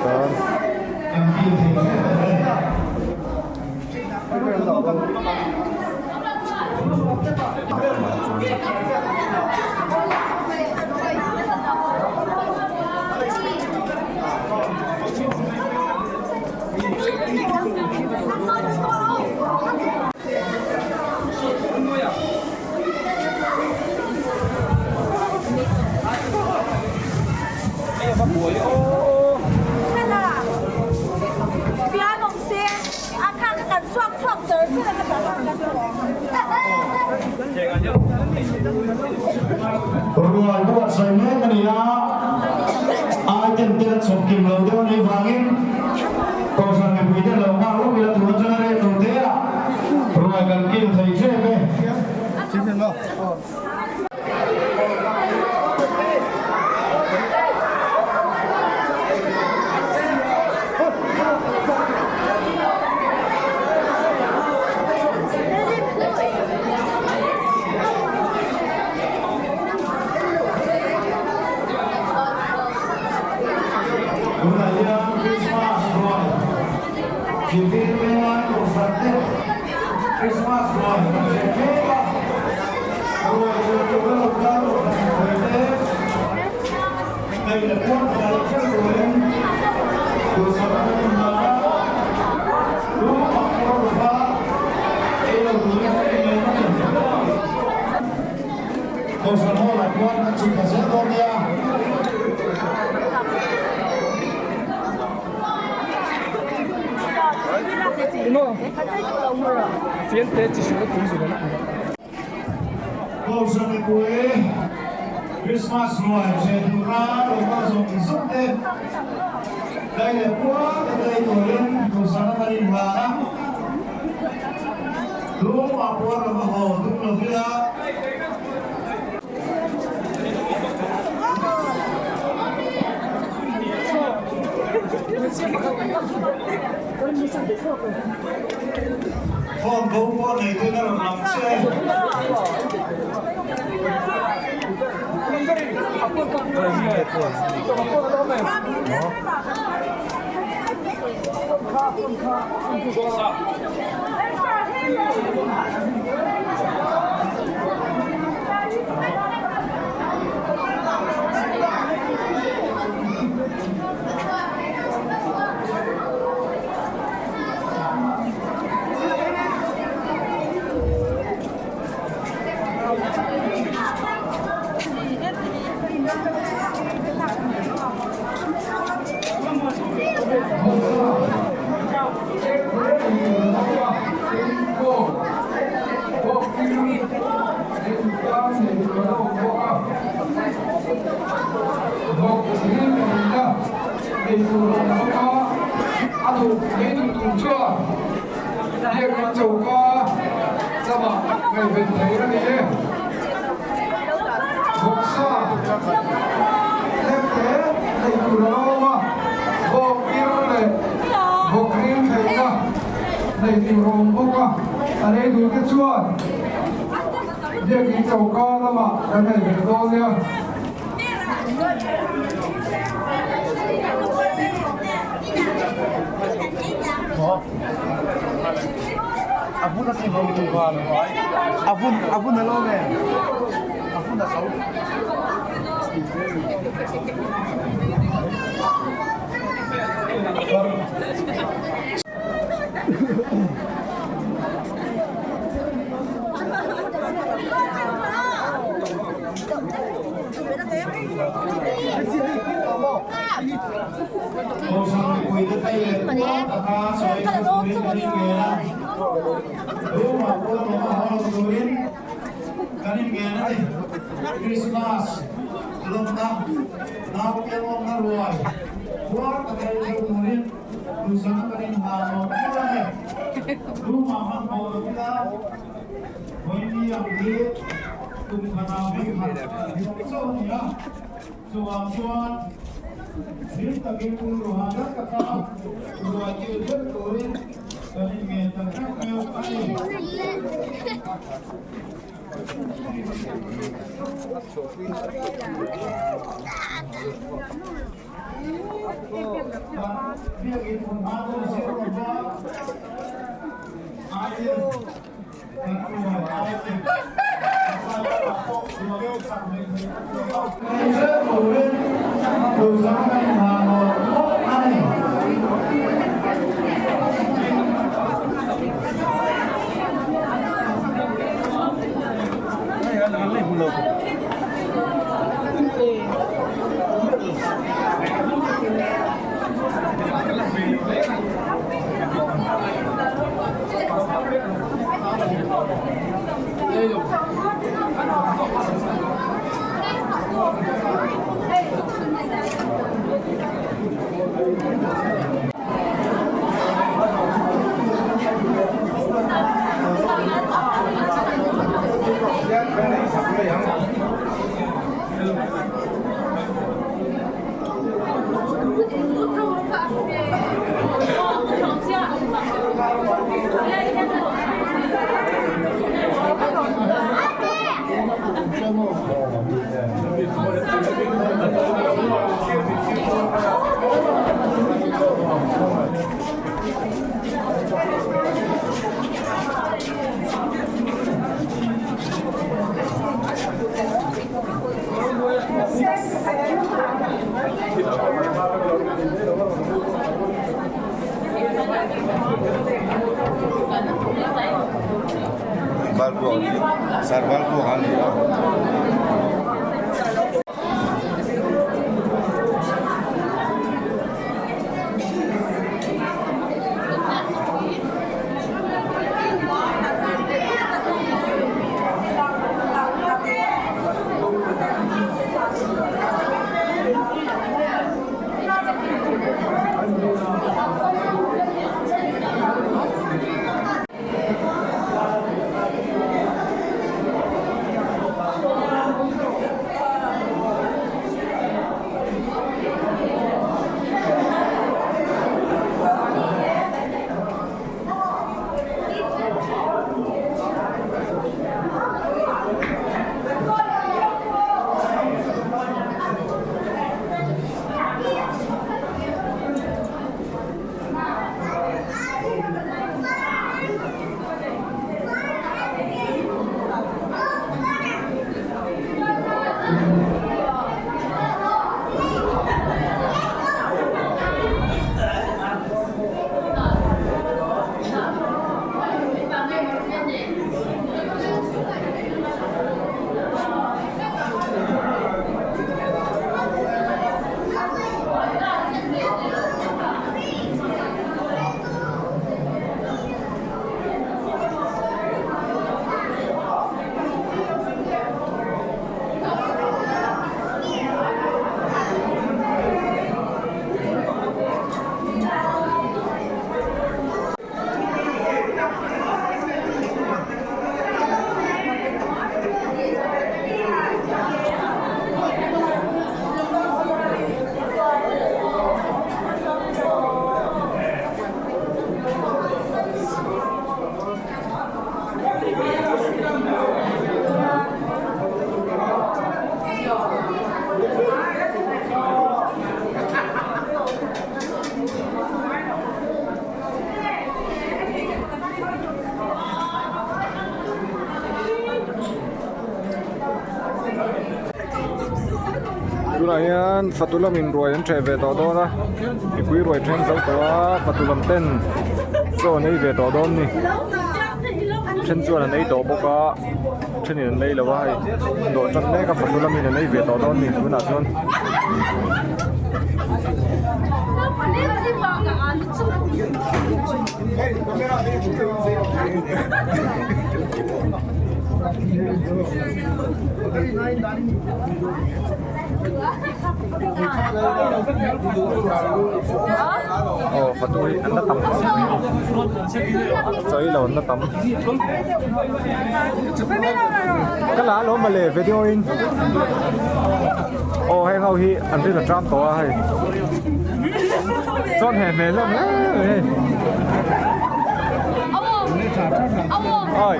tar. Rual buatsaih mek a ni a, item te la chhawp kim lo deuh a nih vangin Kohhran mipui te lo nghak lawk ila tun atanga rel lo te ah ruai kan kil thei ṭep e. Tunah hian Krismas ruai zirtir venglai kohhran te Krismas ruai kan zir mek a, ruai zir tura lo kal kohhran mipui te ngaih leh puan pakhat theuh turin duhsakna kan inhlan a, tumah pawh lova ei lo turin kan inngen a ni. Kohhran hall ah khuan kan chhuk thla zel dawn nia. Kohhran mipui Christmas ruai hre tura lo kal zawng zawng te dai leh puar te tlei turin duhsakna kan inhlan a. Tumah puar lova haw tum lo ila. Phone bo pawh nei tuin a rawn lang che. Kohhran mipuite phei leh puar taka sawi thu turin kan inngen a, room-ah puan awm a haw lo turin kan inngen a ni. Krismas lawmna, naupiang awmna ruai puar taka ei theuh turin duhsakna kan inhlan awm fur a ni. Room-ah hmanhmawh lo ila vawiini ang hi kum khatah vawikhat hlawk chauh a ni a. Chuvang chuan hlim takin rilru hah tak taka ruai kil deuh turin kan inngen tak meuh meuh a ni. Tunah hian fatu lamin ruai an ṭheh ve tawh dawn a mipui ruai ṭhen zo tawh a fatu lam ten chaw an ei ve tawh dawn a ni ṭhen chuan an ei tawh bawk a ṭhenin an ei lo a hei dawh ṭan mek a fatu lamin an ei ve tawh dawn a ni tunah chuan. Aw fatu hi an la tam khawp mai a ni chaw ei lo an la tam ka la alawm mawle video in aw heng ho hi an rin a tram tawh a hei chuan heh hmel hlawm hle mai hei awi.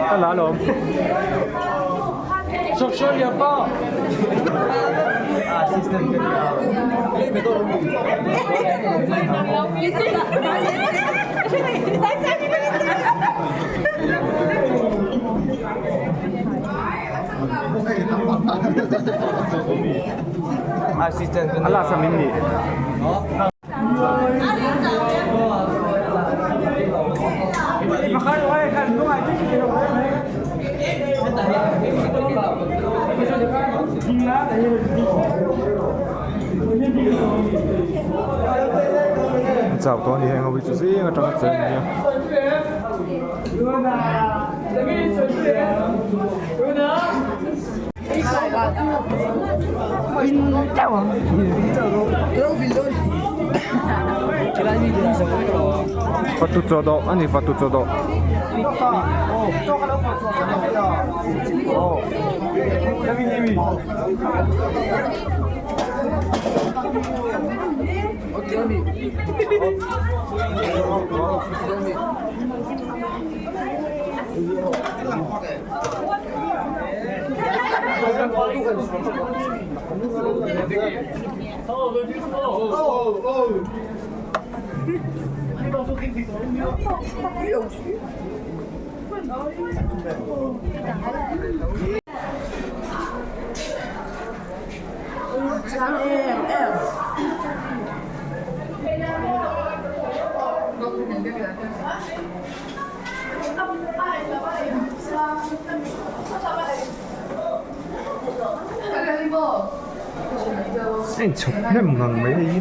Ka la alawm. A last a min nih. Chau tawh a ni heng ho hi chu zing atanga cheng a nia. Fatu chaw dawh a ni fatu chaw dawh. A inchhawp hnem ngang mai hei hi.